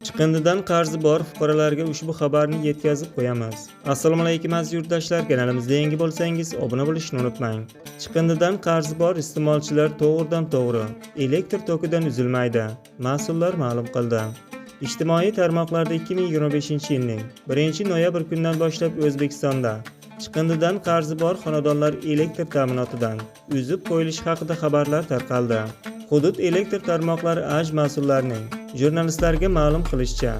Chiqindidan qarzi bor fuqarolarga ushbu xabarni yetkazib qo'yamiz. Assalomu alaykum, aziz yurtdoshlar, kanalimizda yangi bo'lsangiz, obuna bo'lishni unutmang. Chiqindidan qarzi bor iste'molchilar to'g'ridan to'g'ri elektr tokidan uzilmaydi, mas'ullar ma'lum qildi. Ijtimoiy tarmoqlarda 2025-yilning 1-noyabr kunidan boshlab O'zbekistonda chiqindidan qarzi bor xonadonlar elektr ta'minotidan uzib qo'yilishi haqida xabarlar tarqaldi. Hudud elektr tarmoqlari AJ mas'ullarining jurnalistlarga ma'lum qilishicha,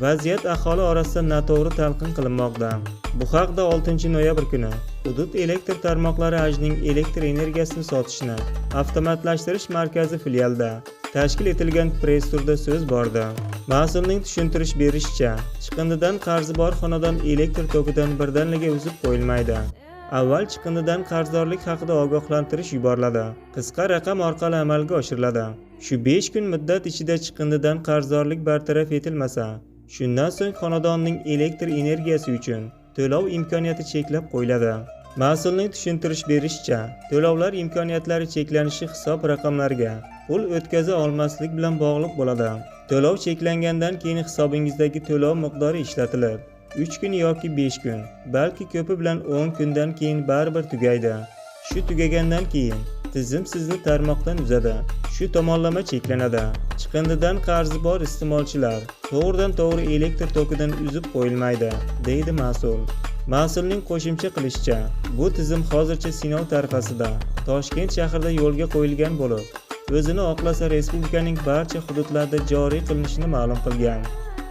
vaziyat aholi orasida noto'g'ri talqin qilinmoqda. Bu haqda 6-noyabr kuni Hudud elektr tarmoqlari AJning elektr energiyasini sotishni avtomatlashtirish markazi filialida tashkil etilgan press turda so'z bordi. Mas'ulning tushuntirish berishicha, chiqindidan qarzi bor xonadon elektr tokidan birdaniga uzib qo'yilmaydi. Avval chiqindidan qarzdorlik haqida ogohlantirish yuboriladi. Qisqa raqam orqali amalga oshiriladi. Shu 5 kun muddat ichida chiqindidan qarzdorlik bartaraf etilmasa, shundan so'ng xonadonning elektr energiyasi uchun to'lov imkoniyati cheklab qo'yiladi. Mas'ulning tushuntirish berishicha, to'lovlar imkoniyatlari cheklanishi hisob raqamlariga pul o'tkaza olmaslik bilan bog'liq bo'ladi. To'lov cheklangandan keyin hisobingizdagi to'lov miqdori ishlatilib, 3 kun yoki 5 kun, balki ko'pi bilan 10 kundan keyin baribir tugaydi. Shu tugagandan keyin tizim sizni tarmoqdan uzadi. Shu tomonlama cheklanadi. Chiqindidan qarzi bor iste'molchilar to'g'ridan to'g'ri elektr tokidan uzib qo'yilmaydi, deydi mas'ul. Mas'ulning qo'shimcha qilishicha, bu tizim hozircha sinov tariqasida Toshkent shahrida yo'lga qo'yilgan bo'lib, o'zini oqlasa, respublikaning barcha hududlarida joriy qilinishini ma'lum qilgan.